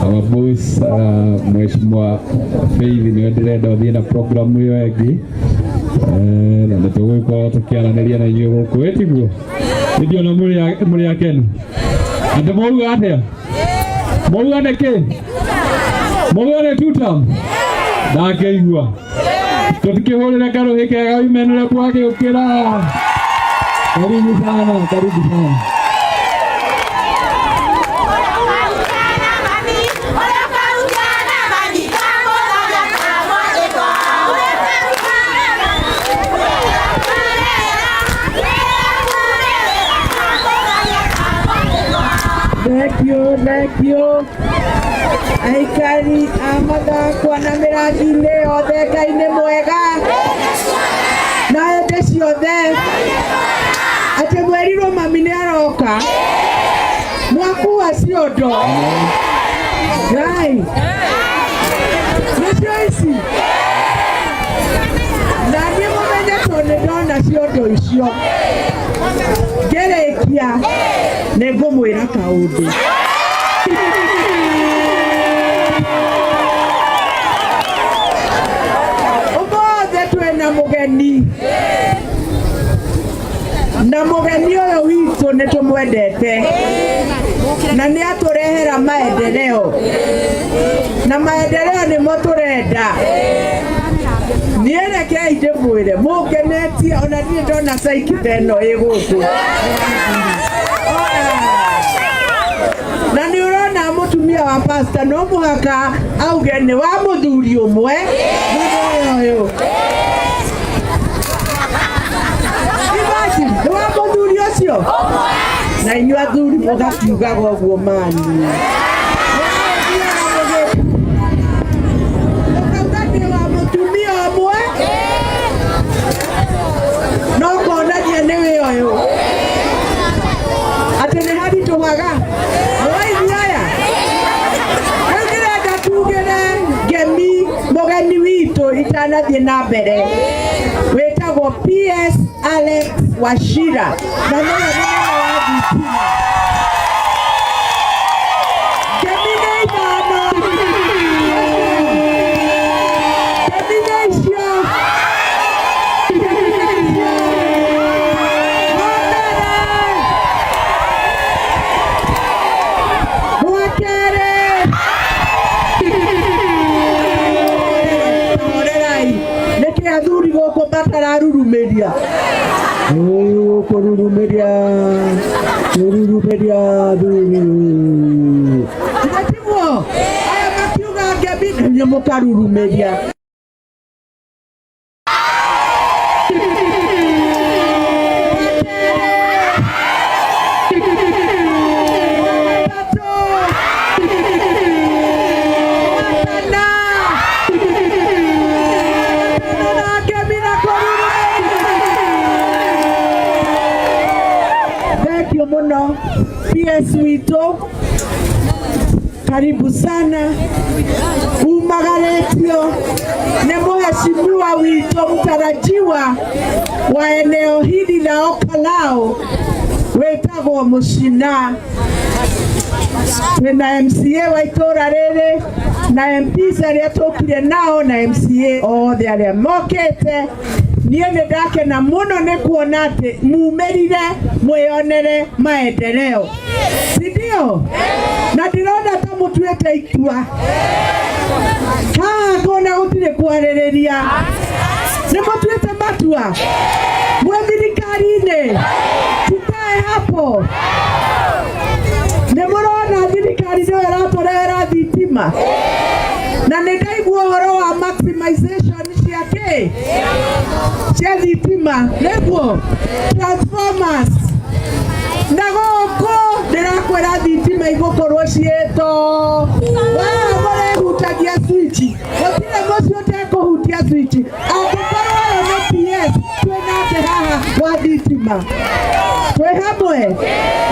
Our boss, Mheshimiwa Faith, nĩwe ndĩrenda ũthiĩ na program ĩyo ĩngĩ. Na nĩ tũgũgĩkorwo tũkĩaranĩria na inyuĩ gũkũ, ĩ tiguo? Nĩ ndĩona mũrĩ akenu. Andũ mauga atĩa? Mauga nĩkĩ? Mauga nĩ tutam? Ndakĩigua. Tũtikĩhũrĩre karũhĩ kega women rep agĩũkĩra. Karibu sana, karibu sana. Thank you, thank you. Aikari a Mathakwa na mĩrangi-inĩ yothe, Ngai nĩ mwega na hĩndĩ ciothe. Atĩ mwerirwo mami nĩ aroka, mwakua ciondo. Ngai nĩcio ici, na niĩ mũmenye tondũ nĩ ndona ciondo icio ngĩrĩkia nĩ ngũmwĩra kaũndũ. Ũmũthĩ twĩna mũgeni, na mũgeni ũyũ witũ nĩ tũmwendete na nĩ atũrehera maendeleo, na maendeleo nĩmo tũrenda. Niĩ rekei ndĩmwĩre mũngenetie, ona ndirĩ ndona caiki ta ĩno ĩ gũkũ. Na nĩ ũrona mũtumia wa pastor no mũhaka auge nĩ wa mũthuri ũmwe mũthuri ũyũ. Imagine, nĩ wa mũthuri ũcio, na inyuĩ athuri mũgakiugaga ũguo mani. Mũkauga ndĩ wa mũtumia ũmwe, no konania nĩ wĩ ũyũ atĩ nĩ haritũhaga. Nĩwaigua aya? Rĩu ndĩrenda tugĩre ngemi mũgeni witũ itanathiĩ na mbere, wĩtagwo PS Alex Wachira, na nĩwe mũnene wa thitima. Ngemi nĩ ithano, ngemi nĩ icio. Wa mbere, wa kerĩ, horerai. Nĩkĩ athuri gũkũ matararurumĩria? Kũrurumĩria, kũrurumĩria athuri. Githĩ tiguo? Aya makiuga ngemi na inyuĩ mũkarurumĩria. Gatatũ, gatana, gatano na ngemi na kũrurumĩria. Thank you mũno PS witũ, karibu sana. Umagarĩtio nĩ mheshimiwa witũ mtarajiwa wa eneo hili la Olkalou wĩtagwo Mũcina. Twĩna MCA wa itũra rĩrĩ na MPs arĩa tũkire nao na MCA othe arĩa mokĩte. Niĩ nĩ ndakena mũno nĩ kuona atĩ mumĩrire mwĩonere maendeleo, si ndio? Na ndĩrona ta mũtuĩte itua haha kona gũtirĩ kwarĩrĩria, nĩ mũtuĩte matua mwĩ thirikari-inĩ. Tukae hapo, nĩ mũrona thirikari nĩyo ĩratũrehera thitima, na nĩ ndaigua ũhoro wa maximization cia kĩ cia thitima, nĩguo transformers, na gũkũ ndĩrakwĩra thitima igũkorwo ciĩto haha mũrĩhutagia switch, gũtirĩ mũciĩ ũtekũhutia switch. Angĩkorwo ũyũ nĩ PS twĩnake haha wa thitima, twĩ hamwe.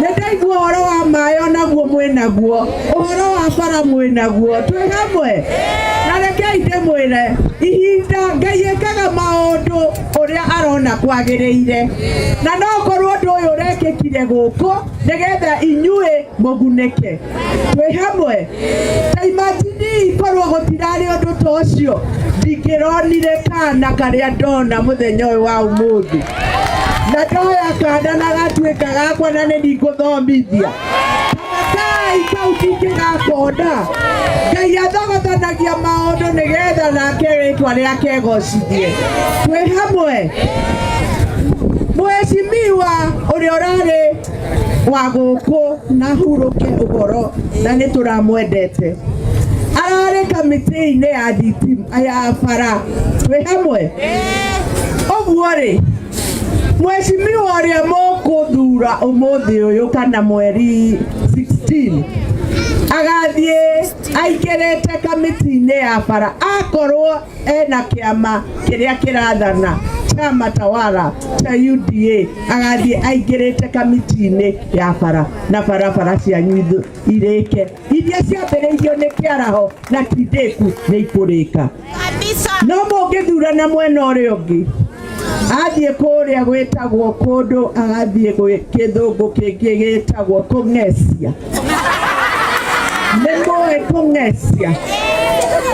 Nĩ ndaigua ũhoro wa maĩ, onaguo mwĩnaguo, ũhoro wa bara mwĩnaguo, twĩ hamwe. Na rekei ndĩmwĩre, ihinda Ngai ĩkaga maũndũ ũrĩa arona kwagĩrĩire, na no korwo. Ũndũ ũyũ ũrekĩkire gũkũ nĩgetha inyuĩ mũgunĩke. Twĩ hamwe. Ta imagine korwo gũtirarĩ ũndũ ta ũcio, ndingĩronire kana karĩa ndona mũthenya ũyũ wa ũmũthĩ. Na ndoya kana na gatuĩka gakwa na nĩ ndikũthomithia. Kai kau ndingĩgakona. Ngai athogothanagia maũndũ nĩgetha nake rĩtwa rĩake egocithie. Twĩ hamwe. Mheshimiwa ũrĩa ũrarĩ wa gũkũ na hurũke ũhoro na nĩ tũramwendete, ararĩ kamĩtĩ-inĩ ya thitima ya bara. Twĩ hamwe. Ũguo rĩ, mheshimiwa ũrĩa mũkũthura ũmũthĩ ũyũ kana mweri 16 agathiĩ aingĩrĩte kamĩtĩ-inĩ ya bara, akorwo ena kĩama kĩrĩa kĩrathana, chama tawala cha UDA, agathiĩ aingĩrĩte kamĩtĩ-inĩ ya bara na barabara cianyu irĩke iria ciambĩrĩirio nĩ kĩaraho na tindĩku nĩ ikũrĩka. No mũngĩthurana mwena ũrĩa ũngĩ, athiĩ kũrĩa gwĩtagwo kũndũ, agathiĩ gwĩ kĩthũngũ kĩngĩ gĩtagwo kũng'ecia. Nĩ mũĩ kũng'ecia?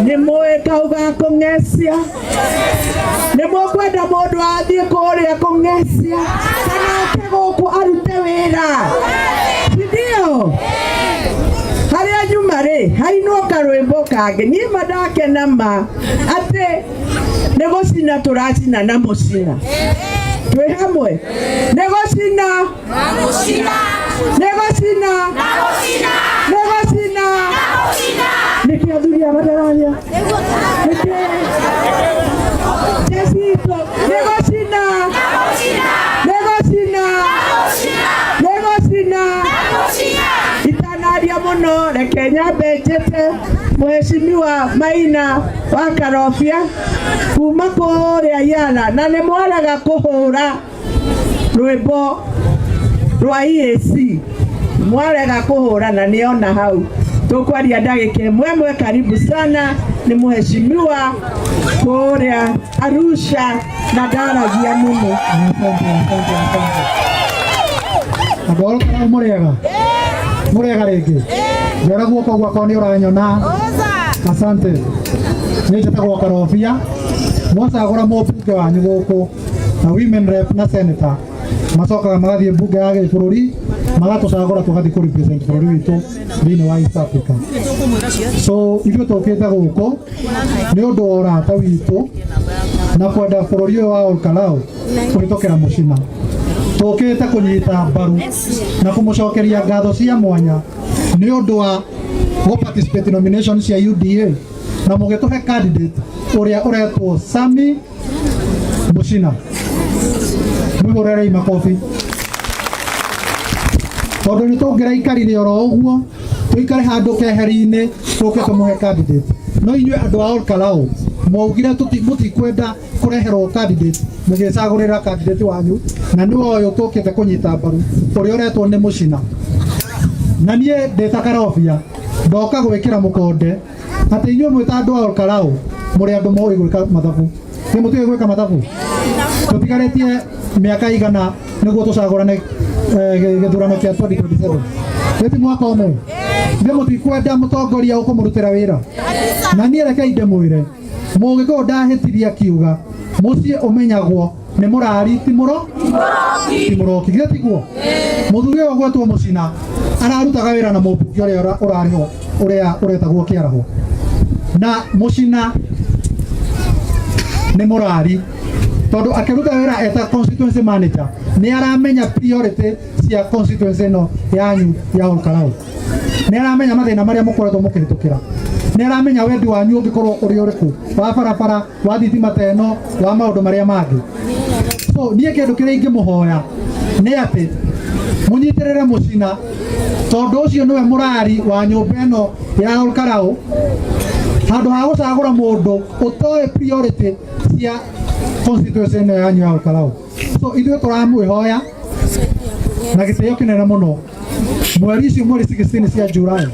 Nĩ mũĩ kau ga kũng'ecia? Nĩ mũkwenda mũndũ athiĩ kũrĩa kũng'ecia kana oke gũkũ arute wĩra? Sindio? Harĩa nyuma rĩ, hainwo karwĩmbo kangĩ. Niĩ ma ndakena ma atĩ nĩ gũcina tũracina na mũcina. Twĩ hamwe. Nĩ gũcina, nĩ gũcina, nĩ gũcina. Nĩkĩ athuri aya matararia? Nĩkĩ jeshi itũ? Nĩ gũcina, nĩ gũcina, nĩ gũcina. Itanaria mũno, reke nyambe njĩte Mheshimiwa Maina wa Karobia kuma kũrĩa Yala, na nĩ mwaraga kũhũra rwĩmbo rwa EAC, mwarega kũhũra na nĩona hau tũkwaria ndagĩka ĩmwe ĩmwe. Karibu sana, nĩ mheshimiwa kũrĩa Arusha na ndaragia mũno. Asante, asante, asante. Andũ a Olkalau, mũrĩega? Mũrĩega rĩngĩ? Njora guoko gwakwa nĩ ũranyona. Asante. Niĩ njĩtagwo Karobia. Mwacagũra mũmbunge wanyu gũkũ na women rep na senator, macokaga magathiĩ mbunge ya gĩbũrũri, magatũcagũra tũgathiĩ kũ represent bũrũri witũ thĩinĩ wa East Africa. So ithuĩ tũkĩte gũkũ nĩ ũndũ wa ũrata witũ na kwenda bũrũri ũyũ wa Olkalau kũhĩtũkĩra mũcina. Tũkĩte kũnyita mbaru na kũmũcokeria ngatho cia mwanya nĩ ũndũ wa gũ participate nomination cia UDA na mũgĩtũhe candidate ũrĩa ũretwo Sami Mũcina. Mwĩhũrĩrei makobi, tondũ nĩ tũngĩraikarire oro ũguo, tũikare handũ keheri-inĩ, tũke tũmũhe candidate, no inyuĩ andũ a Olkalau mwaugire mũtikwenda kũreherwo candidate, mũgĩcagũrĩra candidate wanyu, na nĩwe ũyũ tũkĩte kũnyita mbaru, ũrĩa ũretwo nĩ Mũcina. Na niĩ ndĩ ta Karobia ndoka gwĩkĩra mũkonde atĩ inyuĩ mwĩ ta andũ a Olkalau mũrĩ andũ moĩ gwĩka mathabu. Nĩ mũtiũĩ gwĩka mathabu? Tũtigarĩtie mĩaka igana nĩguo tũcagũrane gĩthurano kĩa 2027? Gĩti mwaka ũmwe. Nĩ mũtikwenda mũtongoria ũkũmũrutĩra wĩra? Na niĩ rekei ndĩmwĩre, mũgĩkũyũ ndahĩtirie akiuga mũciĩ ũmenyagwo nĩ mũrari ti mũro ti mũroki. Githĩ tiguo? Mũthuri ũyũ ũgwetwo Mũcina ararutaga wĩra na mũmbunge ũrĩa ũrarĩho, ũrĩa ũretagwo Kĩaraho, na Mũcina nĩ mũrari tondũ akĩruta wĩra eta constituency manager nĩ aramenya priority cia constituency ĩno yanyu ya Olkalau, nĩ aramenya mathĩna marĩa mũkoretwo mũkĩhĩtũkĩra, nĩ aramenya wendi wanyu ũngĩkorwo ũrĩ ũrĩkũ, wa barabara, wa thitima ta ĩno, wa maũndũ marĩa mangĩ. So niĩ kĩndũ kĩrĩa ingĩmũhoya nĩ atĩ mũnyitĩrĩre Mũcina, tondũ ũcio nĩwe mũrari wa nyũmba ĩno ya Olkalau, handũ ha gũcagũra mũndũ ũtoĩ priority cia constituency ĩno yanyu ya Olkalau. So ithuĩ tũramwĩhoya na gĩtĩo kĩnene mũno, mweri icio, mweri 16 cia July,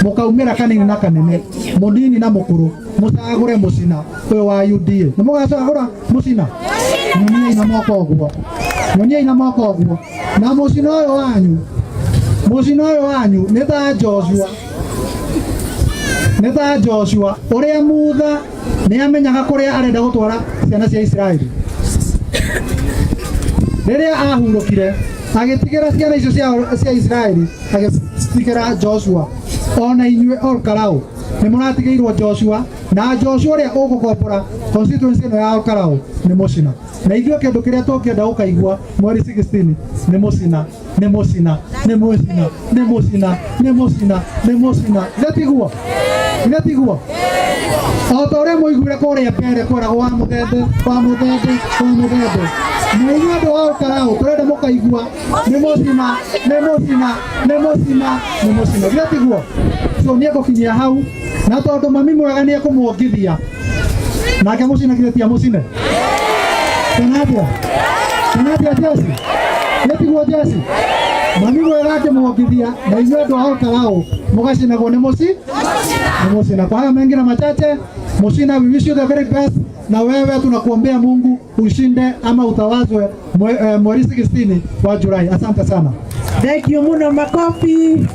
mũkaumĩra kanini na kanene, mũnini na mũkũrũ, mũcagũre Mũcina ũyũ wa UDA. Nĩ mũgacagũra Mũcina? Nyoniai na moko ũguo. Nyoniai na moko ũguo. Na mũcina ũyũ wanyu, mũcina ũyũ wanyu nĩ ta Joshua, nĩ ta Joshua ũrĩa Mutha nĩ amenyaga kũrĩa arenda gũtwara ciana cia Isiraeli. Rĩrĩa ahurũkire agĩtigĩra ciana icio cia Isiraeli, agĩcitigĩra Joshua. Ona inyuĩ Ol Kalou nĩ mũratigĩirwo Joshua, na Joshua ũrĩa ũgũkombora constituency ĩno ya Ol Kalou nĩ Mũcina. Na ithuĩ kĩndũ kĩrĩa tũngĩenda gũkaigua mweri 16 nĩ Mũcina, nĩ Mũcina, nĩ Mũcina, nĩ Mũcina, nĩ Mũcina, nĩ Mũcina. Ithe tiguo? Ithe tiguo? O ta ũrĩa mũiguire kũrĩa mbere kweragwo wa mũthembe, wa mũthembe, wa mũthembe, na inyuĩ andũ a Ol Kalou tũrenda mũkaigua nĩ Mũcina, nĩ Mũcina, nĩ Mũcina, nĩ Mũcina. Ithe tiguo? So niĩ ngũkinyia hau, na tondũ mami mwega nĩ ekũmuongithia nake Mũcina, githĩ ti amũcine? Kana atĩa? Kana atĩa, Jesi? Nĩ tiguo, Jesi? Mami mwega akĩmuongithia, na inyuĩ andũ a Ol Kalou mũgacinagwo nĩ mũci, nĩ Mũcina. Kwa hayo mengi na machache, Mũcina, we wish you the very best, na wewe tunakuombea Mungu ushinde ama utawazwe mweri 16 wa Julai. Asante sana. Thank you muno, makofi.